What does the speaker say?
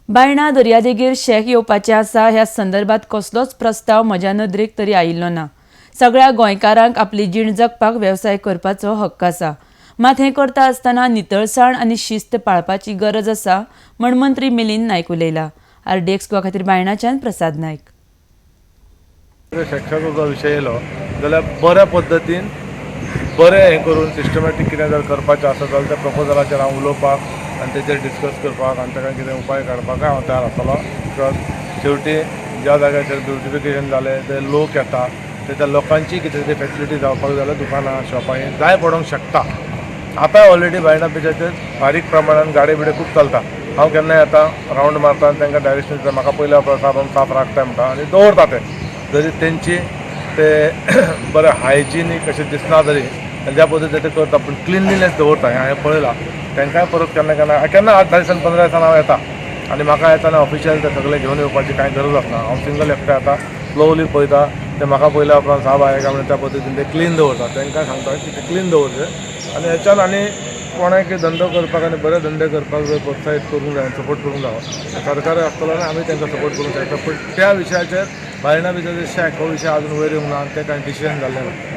बायणा दर्यादेगेर शॅक येवपाचें आसा. ह्या संदर्भात कसलोच प्रस्ताव म्हज्या नदरेक तरी आयिल्लो ना. सगळ्या गोंयकारांक आपली जीण जगपाक वेवसाय करपाचो हक्क आसा, मात हें करता आसतना नितळसाण आनी शिस्त पाळपाची गरज आसा म्हण मंत्री मिलिंद नायक उलयला. आरडीएक्स गोवा खातीर बायणाच्यान प्रसाद नायक. शॅकाचो जो विशय येयलो जाल्यार बऱ्या पद्दतीन बरें हें करून सिस्टमॅटीक कितें जर करपाचें आसा जाल्यार त्या प्रपोजलाचेर हांव उलोवपाक आनी तेचेर डिस्कस करपाक आनी ताका कितें उपाय काडपाक हांव तयार आसतलो. Because शेवटी ज्या जाग्याचेर ब्युटिफिकेशन जालें ते लोक येता, ते त्या लोकांची कितें तरी फेसिलिटी जावपाक जाय जाल्यार दुकानां शॉपां ही जाय पडोंक शकता. आतां ऑलरेडी बायणा बिचाचेर बारीक प्रमाणान गाडी बिडी खूब चलता. हांव केन्नाय येता, रावंड मारता आनी तांकां डायरेक्शन दिता, म्हाका पयल्या उपरांत साब साफ राखता म्हणटा आनी दवरता. ते जरी तेंची ते बरें हायजिनीक अशें दिसना तरी आनी ज्या पद्दतीन ते करता, पूण क्लिनलीनेस दवरता हें हांवें पळयलां. तांकांय परत केन्ना केन्ना केन्ना 8-10 दिसान, 15 दिसान हांव येता आनी म्हाका येताना ऑफिशियल ते सगळे घेवन येवपाची कांय गरज आसना. हांव सिंगल एकटो येता, स्लोवली पळयता. ते म्हाका पळयल्या उपरांत साब आहे काय म्हणून त्या पद्दतीन ते क्लीन दवरता. तांकां सांगता की ते क्लीन दवरचे आनी हेच्यान आनी कोणाक धंदो करपाक आनी बरे धंदे करपाक जर प्रोत्साहीत करूंक जाय, सपोर्ट करूंक जावो, सरकार आसतलो आनी आमी तांकां सपोर्ट करूंक शकता. पूण त्या विशयाचेर बायणा बिचाचेर शॅक हो विशय अजून वयर येवंक ना आनी ते कांय डिसिजन जाल्लें ना.